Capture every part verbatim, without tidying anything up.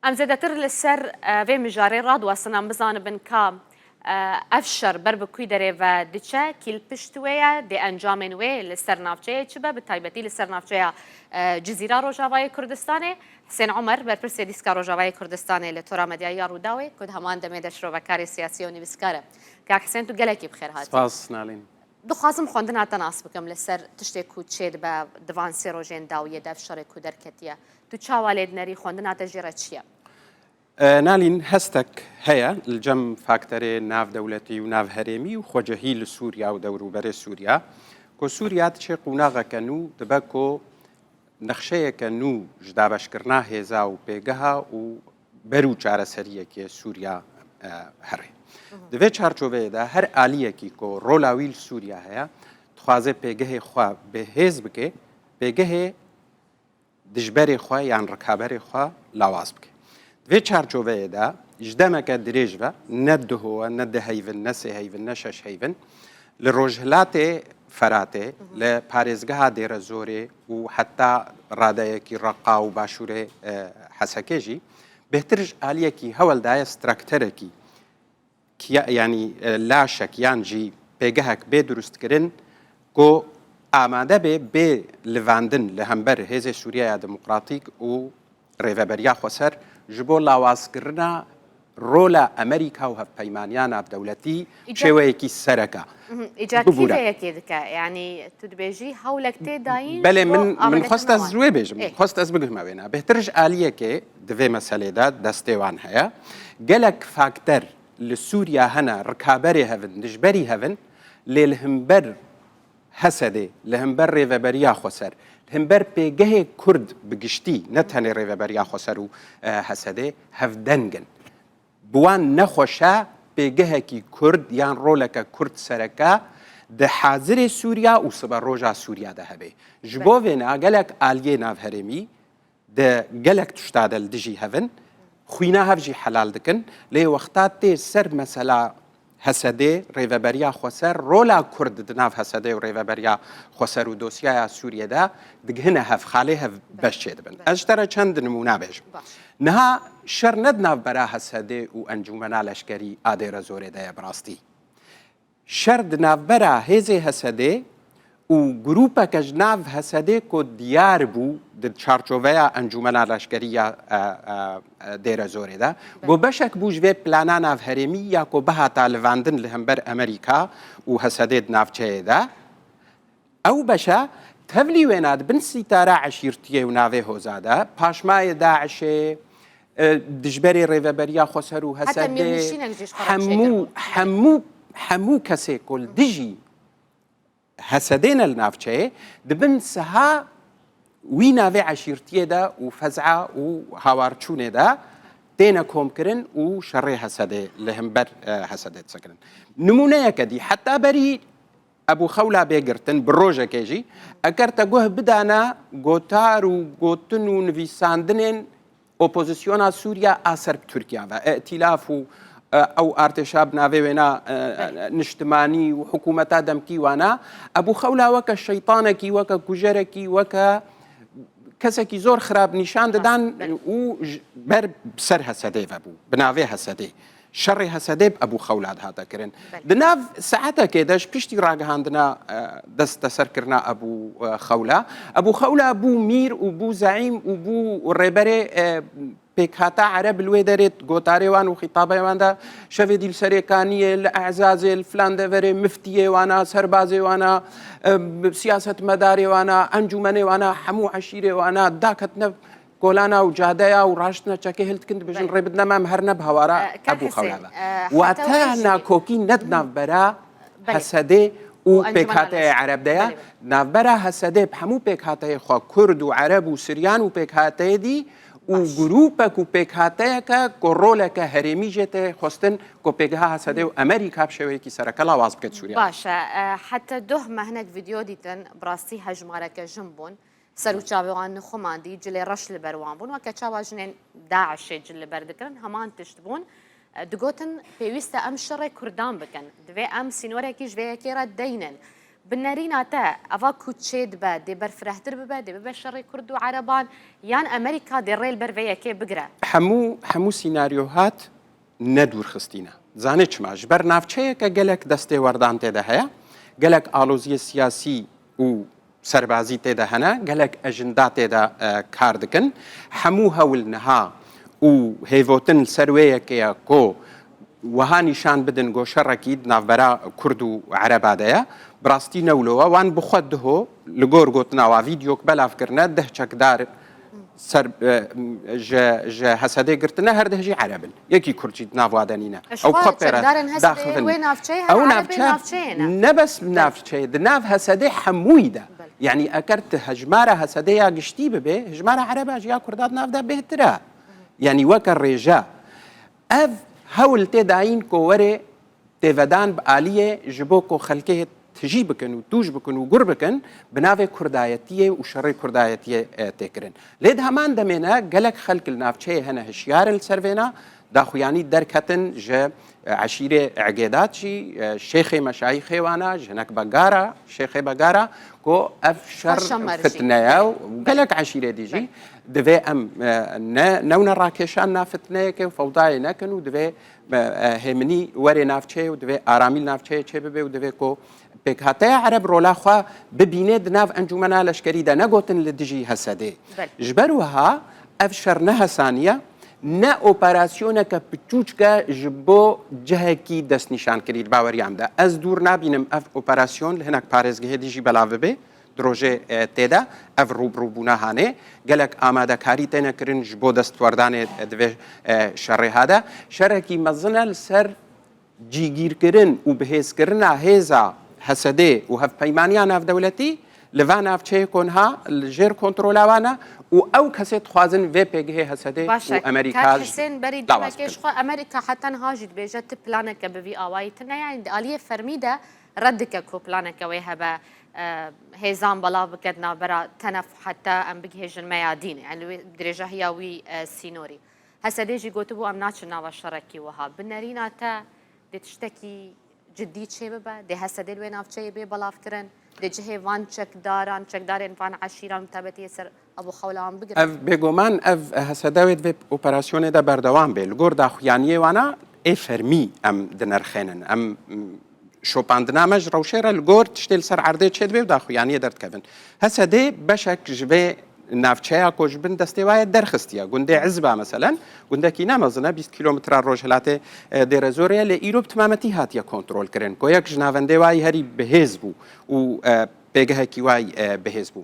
Em zêdetir li ser, e, vê mijarê radiwestin, em bizanibin ka, e, ev şer ber bi kû derê ve diçe, kî li pişt wê ye, dê encamên wê li ser navçeyê çi be, bi taybetî li ser navçeya, e, Cizîra Rojavayê Kurdistanê. Hisên Omer, berpirsê Dîska Rojavayê Kurdistanê li Tora Medyayê ya Rûdawê, ku di heman demê de şirovekarê siyasî û nivîskar e. Kak Hisên, tu gelekî bi xêr hatî. Spas, Nalîn. Dixwazim xwendina te nas bikim li ser tiştê ku çêdibe di van sê rojên dawiyê de, ev şerê ku derketiye. Tu çawa lê dinerî, xwendina te jê re çi ye? E, Nalîn, hestek heye li cem fakterê navdewletî û navherêmî û xwecihî li Sûriya û dewrûberê Sûriya, ku Sûriya diçe qûnaxeke nû, dibe ku nexşeyeke nû ji dabeşkirina hêza û pêgeha û ber û çareseriyekê Sûriya, e, here. Di vê çarçoveyê de her aliyekî ku rola wî li Sûriya heye, dixwaze pêgehê xwe bihêz bike, pêgehê dijberê xwe yan rikaberê xwe lawaz bike. Di vê çarçoveyê de ji demeke dirêj ve, ne duho ye, ne du heyvin, ne sê heyvin, ne şeş heyvin, li rojhilatê Feratê, li parêzgeha Dêrezorê û heta radeyekî Reqa û başûrê, e, Hesekê jî, bêhtir ji aliyekî hewl daye strakterekî, kiya-, yanî, e, laşek yan jî pêgehek bê dirustkirin ku amade bê, bê livandin li hember Hêzê Sûriyeya Demokratîk û Rêveberiya Xweser ji bo lawazkirina rola Amerîka û hevpeymaniya navdewletî Îcar- şêweyekî sereke. Mhm, îcar kî Bibûre. vê yekê dike? Yanî tu dibêjî hewlek tê dayîn Belê, ji bo min, min xwest amadekirina ez wan. wê bêjim. Ê. Xwest ez bigihme wê ne. Bêhtir ji aliyekê di vê meselê de destê wan heye. Gelek fakter li Sûriya hene, rikaberê hev in, dijberî hev in, lê li hember Hesedê, li hember Rêveberiya Xweser, li hember pêgehê Kurd bi giştî, ne tenê Rêveberiya Xweser û, e, Hesedê, hevdeng in. Bi wan nexweş e pêgehekî Kurd yan roleke Kurd sereke di hazirê Sûriya û siberoja Sûriya de hebe. Ji bo vêna gelek aliyê navherêmî di gelek tişta de li dijî hev in, xwîna hev jî helal dikin. Lê wexta tê ser mesela Hesedê, Rêveberiya Xweser, rola Kurd di nav Hesedê û Rêveberiya Xweser û dosyaya Sûriyê de digihine hev, xalê hev beş çêdibin. Ez ji te re çend nimûne bêjim. Baş. Niha şer ne di navbera Hesedê û Encûmena Leşkerî a Dêrezorê de ye bi rastî. Şer di navbera hêzê Hesedê û grûpeke ji nav Hesedê ku diyar bû di çarçoveya Encûmena Leşkerî ya, e, e, e, Dêrezorê de, Belê. ku beşek bû ji vê plana navherêmî ya ku bihata livandin li hember Amerîka û Hesedê di navçeyê de. Ew beşa tevlî wêna di bin sîtara eşîrtiyê û navê hoza de, paşmayê DAIŞê, e, dijberê Rêveberiya Xweser û Heta Hesedê, mêrnişînek jî ji xwe re hemû, çêkiribû. hemû, hemû kesê ku li dijî Hesedê ne li navçeyê, di bin siha wî navê eşîrtiyê de û fez'a û hawarçûnê de têne komkirin û şerê Hesedê li hember, e, Hesedê disekirin. Nimûneyeke dî, heta berî Ebû Xewla bê girtin, bi rojekê jî, eger te guh bidane gotar û gotin û nivîsandinên opozisyona Sûriya a ser bi Tirkiya ve, Îtîlaf û, e, ew artêşa bi navê wêna, e, Belê. niştimanî û hikûmeta demkî wana, Ebû Xewla weke şeytanekî, weke kujerekî, weke kesekî zor xirab nîşan didan Rast, belê. û ji ber ser Hesedê ve bû, bi navê Hesedê. Şerê Hesedê bi Ebû Xewla dihate kirin. Belê. Di nav saetekê de ji piştî ragihandina, e, desteserkirina Ebû, e, Xewla, Ebû Xewla bû mîr û bû zeîm û bû rêberê, e, pêkhata Ereb li wê derê gotarê wan û xîtabê wan de şevê dî li Serêkaniyê, li Ezazê, li filan deverê miftiyê wana, serbazê wana, e, siyasetmedarê wana, encûmenê wana, hemû eşîrê wana daketine kolana û cadeya û raştine çekê hildikin dibêjin Belê. rê bidine me, em her ne bi hawara E, Kak Ebû Hisên, Xewla ve. e, Wate heta wê jî nakokî ne di navbera Belê. Hesedê û Û Encûmena pêkhateyê Leşkerî. Ereb de ye. Belê, belê. Navbera Hesedê bi hemû pêkhateyê xwe Kurd û Ereb û Siryan û pêkhateyê dî û Baş. grûpek û pêkhateyeke ku roleke herêmî jê tê xwestin ku pêgeha Hesedê û Amerîka bi şêweyekî sereke lawaz bike di Sûriye. Baş e, e, heta doh me hinek vîdeo dîtin, bi rastî hejmareke jin bûn. Ser û çavê wan nixumandî, cilê reş li ber wan bûn. Weke çawa jinên DAIŞê cil li ber dikirin, heman tişt bûn. E, digotin, pêwîst e em şerê Kurdan bikin. Divê em sînorekî ji vê yekê re deynin. Bi nerîna te, eva ku çêdibe, dê berfirehtir bibe, dê bibe şerê Kurd û Ereban, yan Amerîka dê rê li ber vê yekê bigire? Hemû, hemû sînaryo hat ne dûrxistî ne. Zanê çima? Ji ber navçeyeke gelek destêwerdan tê de heye, gelek aloziyê siyasî û serbazî tê de hene, gelek ejinda tê de, e, kar dikin. Hemû hewl niha û hêvotin li ser wê yekê ye ku wiha nîşan bidin ku şerekî di navbera Kurd û Ereba de ye. Bi rastî ne wilo ye. Wan bi xwe diho, li gor gotina wa, vîdeok belav kirine, deh çekdar ser, e, ji, ji Hesedê girtine, her deh jî Ereb in. Yekî Kurd jî di nav wa de nîne. Ew xwe çekdarên Hesedê daxivin. Wê navçeyê her Ew Erebê navçe navçeyê ne. Ne bes navçeyê, di nav Hesedê hemûyî de. Belê. Yanî eger tu hejmara Hesedê ya giştî bibe, hejmara Ereba jî ya Kurda di nav de bêhtir e. Yanî weke rêje. Ev hewl tê dayîn ku were têvedan bi aliyê ji bo ku xelkê tijî bikin û tûj bikin û gur bikin, bi navê Kurdayetiyê û şerê Kurdayetiyê, e, tê kirin. Lê di heman demê ne gelek xelk li navçeyê hene hişyar in li ser vêna, daxuyanî derketin ji, e, eşîrê Egêdat jî, e, şêxê meşayîxê wana, ji hinek Begara, şêxê Begara, ku ev şer Paşa Merjî. Fitne ye û gelek eşîrê dî jî divê em, e, ne, newne rakêşan na fitneyeke û fewdayê nekin û divê, e, e, hêminî were navçeyê û divê aramî li navçeyê çêbibe û divê ku pêkhateya Ereb rola xwe bibîne di nav encûmena leşkerî de, ne gotin li dijî Hesedê. Belê. Ji ber wiha ev şer ne hesaniye, ne operasyoneke piçûçik e ji bo cihekî destnîşankirî li baweriya min de. Ez dûr nabînim ev operasyon li hinek parêzgehê dî jî belav bibe. Di rojê, e, tê de ev rûbirûbûna hanê. Gelek amadekarî têne kirin ji bo destwerdanê, e, di vê, e, şerê ha de. Şerekî mezin e li ser cîgîrkirin û bihêzkirina hêza Hesedê û hevpeymaniya navdewletî li va navçeyê ku niha li jêr kontrola wan e û ew kesê dixwazin vê pêgihê Hesedê û Amerîka jî lawaz bikin. Baş e, kak Hesên, berî demekê ji xwe Amerîka heta niha jî dibêje ti planeke bi vî awayî tune ye. Yanî di aliyê fermî de red dike ku planeke wê hebe, e, hêzan belav bike di navbera tenef heta em bigihêjin meyadînê. Yanî wê dirêjahiya wî, e, sînorî. Hesedê jî gotibû em naçin nava şerekî wiha. Bi nerîna te dê tiştekî cidî çêbibe? Dê Hesedê li wê navçeyê bê belavkirin? Dê cihê van çekdaran, çekdarên van eşîran û tabetiyê ser ev û xewla wan bigire? Ev bêguman, ev Hesede wê di vê operasyonê de berdewam bê. Li gor daxuyaniyê wana ê fermî em dinirxênin. Em, m, şopandina me ji rewşê re li gor tiştê li ser erdê çêdibe û daxuyaniyê derdikevin. Hesedê beşek ji vê navçeya ku ji bin destê wa ye derxistiye. Gundê Izba meselen, gundekî ne mezin e, bîst kîlometre rojhilatê, e, Dêrezorê ye, lê îro bi timametî hatiye kontrolkirin. Ku yek ji navendê wa yî herî bihêz bû û, e, pêgehekî wa yî, e, bihêz bû.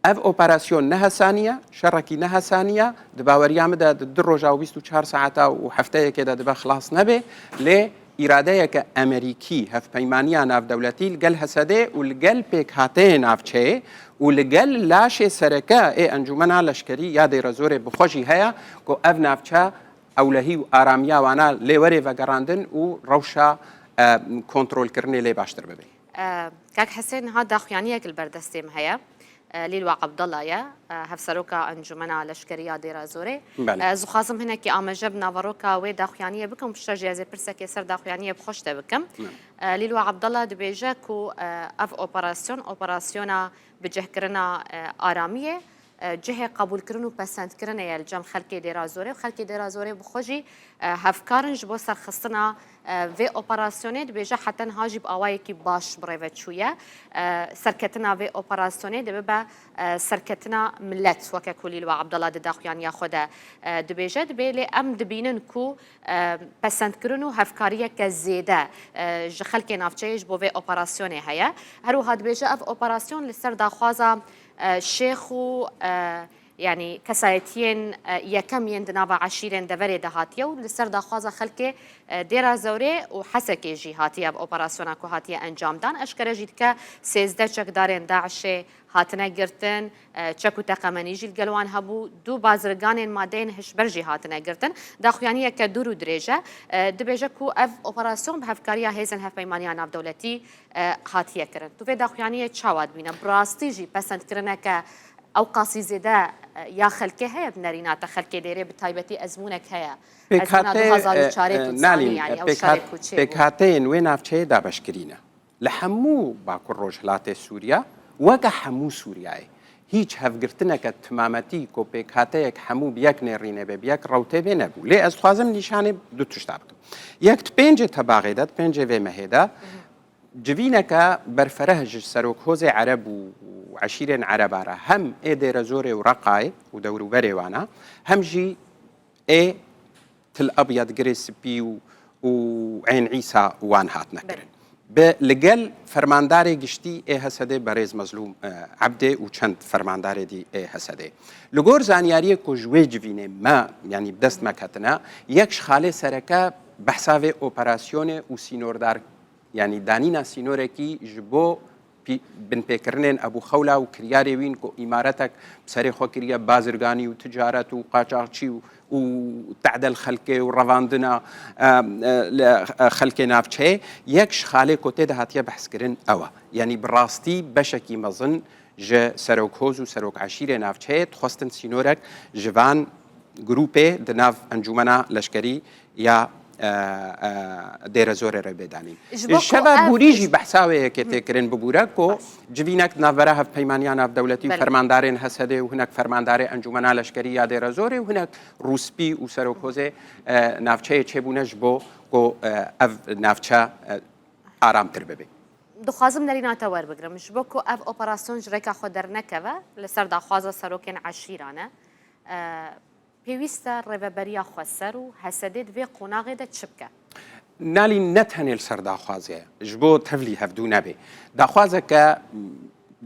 Ev operasyon ne hesanî ye, şerekî ne hesanî ye. Di baweriya min de di du roja û bîst û çar saeta û hefteyekê de dibe xilas nebe. Lê îradeyeke Amerîkî, hevpeymaniya navdewletî li gel Hesedê û li gel pêkhateyê navçeyê û li gel laşê sereke ê Encûmena Leşkerî ya Dêrezorê bi xwe jî heye ku ev navçe ewlehî û aramiya wana lê were vegerandin û rewşa, e, kontrolkirinê lê baştir bibe. E, Kak Hesên, niha daxuyaniyek li ber destê min heye. E, Lîlwa Abdallah ye, e, hevseroka Encûmena Leşkerî ya Dêra Zorê. Belê. E, ez dixwazim hinekî amaje bi naveroka wê daxuyaniyê bikim, piştre jî ez ê pirsekê ser daxuyaniyê bi xwe ji te bikim. Belê. E, Lîlwa Abdallah dibêje ku, e, ev operasyon, operasyona bicihkirina, e, aramiyê, e, cihê qebûlkirin û pesendkirinê ye li cem xelkê Dêra Zorê û xelkê Dêra Zorê bi xwe jî, e, hevkar in ji bo serxistina, e, vê operasyonê. Dibêje heta niha jî bi awayekî baş bi rê ve çûye. E, serketina vê operasyonê dê bibe, e, serketina milet, weke ku Lîlwa Abdallah di daxuyaniya xwe de, e, dibêje. Dibê lê em dibînin ku, e, pesendkirin û hevkariyeke zêde, e, ji xelkê navçeyê ji bo vê operasyonê heye. Her wiha dibêje ev operasyon li ser daxwaza, e, şêx û, e, yanî kesayetiyên, e, yekem yên di nava eşîrên deverê de hatiye û li ser daxwaza xelkê, e, Dêra Zewrê û Hesekê jî hatiye ev operasyona ku hatiye encamdan. Eşkere jî dike sêzdeh çekdarên DAIŞê hatine girtin, e, çek û teqemenî jî li gel wan hebû, du bazirganên madeyên hişber jî hatine girtin. Daxuyaniyeke dûr û dirêj e. E, dibêje ku ev operasyon bi hevkariya hêzên hevpeymaniya navdewletî, e, hatiye kirin. Tu vê daxuyaniyê çawa dibîne? Bi rastî jî pesendkirineke ewqasî zêde, e, ya xelkê heye bi nerîna te? Xelkê Dêrê bi taybetî ezmûnek heye. Ezmûna du hazar û çarê, e, tu dizanî, yanî ew şerê ku çêbû. Pêkhateyên wê navçeyê dabeşkirî ne. li hemû Bakur Rojhilatê Sûriya, weke hemû Sûriyayê. Hîç hevgirtineke timametî ku pêkhateyek hemû bi yek nêrînê be, bi yek rewtê bê nebû. Lê ez dixwazim nîşanê du tişta bikim. Yek di pêncê tebaxê de, di pêncê vê mehê de, civîneke berfereh ji serokhozê Ereb û, û eşîrên Ereba re hem ê Dêrezorê û Reqayê û dewrûberê wana, hem jî ê Til Abyad, Girê Spî û, û Ên Îsa wan hatine Belê. kirin. Bi, li gel fermandarê giştî ê H S D'ê berêz Mezlûm, e, Ebdê û çend fermandarê dî ê H S D'ê. Li gor zanyariyê ku ji wê civînê me, yanî bi dest me ketine, yek ji xalê sereke behsa vê operasyonê û sînordar, yanî danîna sînorekî ji bo pî-, binpêkirinên Ebû Xewla û kiryarê wîn ku îmaretek bi serê xwe kiriye bazirganî û ticaret û qaçaxçî û, û te'del xelkê û revandina, e, e, li, e, xelkê navçeyê, yek ji xalê ku tê de hatiye behskirin ew e. Yanî bi rastî beşekî mezin ji serokhoz û serok eşîrê navçeyê dixwestin sînorek ji van grûpê di nav encûmena leşkerî ya, e, e, Dêrezorê re bê danîn. Ji bo ku Şeva ev gûrî jî behsa wê yekê tê kirin, bibûre ku Baş. civînek di navbera hevpeymaniya navdewletî û Belê. fermandarên H S D'ê û hinek fermandarê encûmena leşkerî ya Dêrezorê û hinek rûspî û serokhozê, e, navçeyê çêbûne ji bo ku, e, ev navçe, e, aramtir bibe. Dixwazim nerîna te werbigrim. Ji bo ku ev operasyon ji rêka xwe dernekeve, li ser daxwaza serokên eşîran e. E, pêwîst e rêveberiya xweser û H S D di vê qonaxê de çi bike? Nalîn, ne tenê li ser daxwazê ye, ji bo tevlî hevdû nebe. Daxwazeke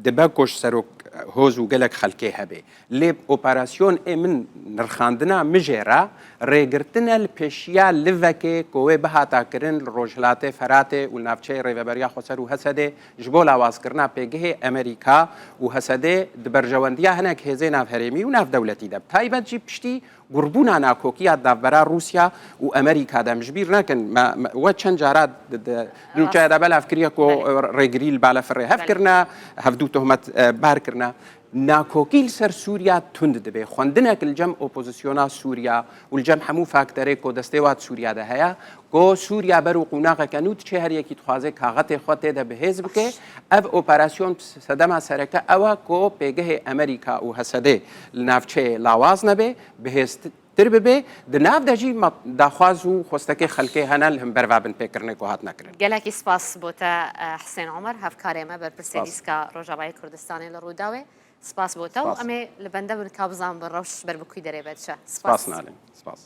dibe ku ji serok hoz û gelek xelkê hebe. Lê operasyon ê min nirxandina min jê re rêgirtin e li pêşiya livekê ku wê bihata kirin li Rojhilatê Feratê û li navçeyê Rêveberiya Xweser û H S D'ê ji bo lawazkirina pêgehê Amerîka û H S D'ê di berjewendiya hinek hêzê navherêmî û navdewletî de, bi taybet jî piştî gurbûna nakokiya di navbera Rûsya û Amerîka de. Em ji bîr nekin, me, me, we çend cara di, di, di nûçeya de belav kiriye ku, Belê. e, rêgirî li balefirê hev Belê. kirine, hevdû tohmet, e, bar kirine. Nakokî li ser Sûriya tund dibe. Xwendinek li cem opozisyona Sûriya û li cem hemû fakterê ku destê wa di Sûriya de heye, ku Sûriya ber û qûnaxeke nû diçe, her yekî dixwaze kaxetê xwe tê de bihêz bike. Ev operasyon sedema sereke ew e ku pêgehê Amerîka û H S D'ê li navçeyê lawaz nebe, bihêztir bibe. Di nav de jî ma-, daxwaz û xwestekê xelkê hene li hember va binpêkirinê ku hatine kirin. Gelekî spas bo te, eh, Hisên Omer, hevkarê me, berpirsê Spas. Dîska Rojavayê Kurdistanê li Rûdawê. Spas bo te û Spas. em ê li bende bin ka bizan bi rewş ber bi kû derê ve diçe. Spas. Spas Nalin. Spas.